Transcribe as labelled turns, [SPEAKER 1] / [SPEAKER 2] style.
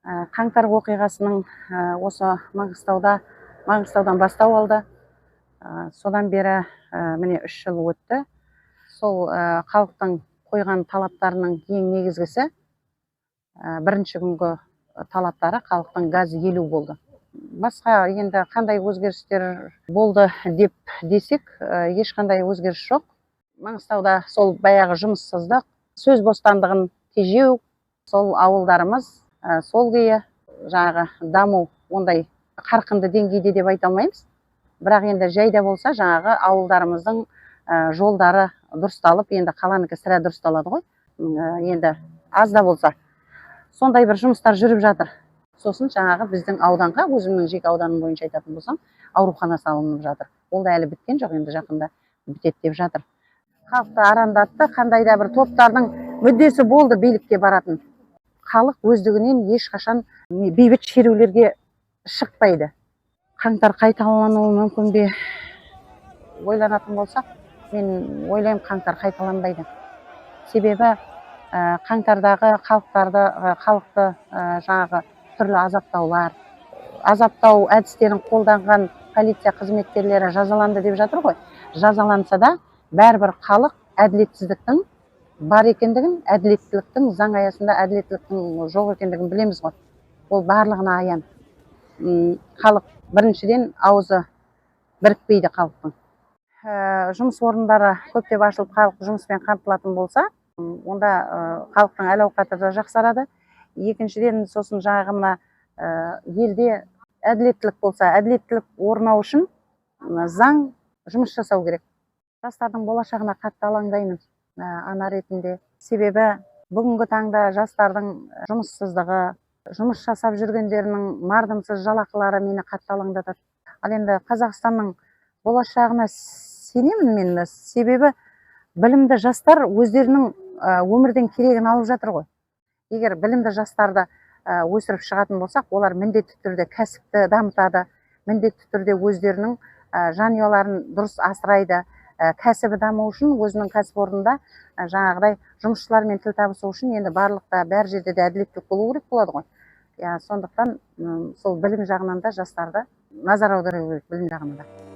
[SPEAKER 1] Қаңтар оқиғасының осы Маңғыстаудан бастау алды. Содан бері міне 3 жыл өтті. Сол халықтың қойған талаптарының ең негізгісі, бірінші күнгі талаптары халықтың газ 50 болды. Басқа енді қандай өзгерістер болды деп десек, ешқандай өзгеріс жоқ. Маңғыстауда сол баяғы жұмыссыздық, сөз бостандығын тежеу, сол ауылдарымыз сол күйі, жаңағы даму ондай қарқынды деңгейде деп айта алмаймыз. Бірақ енді жайда болса жаңағы ауылдарымыздың жолдары дұрысталып, енді қаланікі сірә дұрысталады ғой. Енді аз да болса сондай бір жұмыстар жүріп жатыр. Сосын жаңағы біздің ауданға, өзімнің жеке ауданым бойынша айтатын болсам, аурухана салынып жатыр. Ол да әлі біткен жоқ, енді жақында бітеді деп жатыр. Халықты арандатты, қандай да бір топтардың мүддесі болды билікке баратын. Халық өздігінен ешқашан бейбіт шерулерге шықпайды. Қаңтар қайталануы мүмкін бе? Ойланатын болсақ, мен ойлаймын, қаңтар қайталанбайды. Себебі қаңтардағы халықты жаңағы түрлі азаптаулар, азаптау әдістерін қолданған полиция қызметкерлері жазаланды деп жатыр ғой. Жазаланса да бәрібір халық әділетсіздіктің бар екендігін, әділеттіліктің заң аясында әділеттіліктің жоқ екендігін білеміз ғой. Ол барлығына аян. Халық біріншіден аузы бірікпейді халықтың. Жұмыс орындары көптеп ашылып, халық жұмыспен қамтылатын болса, онда халықтың әл-ауқаты да жақсарады. Екіншіден, сосын жаңағы мына елде әділеттілік болса, әділеттілік орнау үшін заң жұмыс жасау керек. Жастардың болашағына қатты алаңдаймын ана ретінде. Себебі бүгінгі таңда жастардың жұмыссыздығы, жұмыс жасап жүргендерінің мардымсыз жалақылары мені қатты алаңдатады. Ал енді Қазақстанның болашағына сенемін мен, себебі білімді жастар өздерінің өмірден керегін алып жатыр ғой. Егер білімді жастарды өсіріп шығатын болсақ, олар міндетті түрде кәсіпті дамытады, міндетті түрде өздерінің жанұяларын дұрыс асырайды. Кәсібі даму үшін өзінің кәсіпорнында жаңағыдай жұмысшылармен тіл табысу үшін енді барлықта бәр жерде де әділеттілік болу керек болады ғой. Сондықтан сол білім жағынан да жастарды назар аудару керек, білім жағынан да.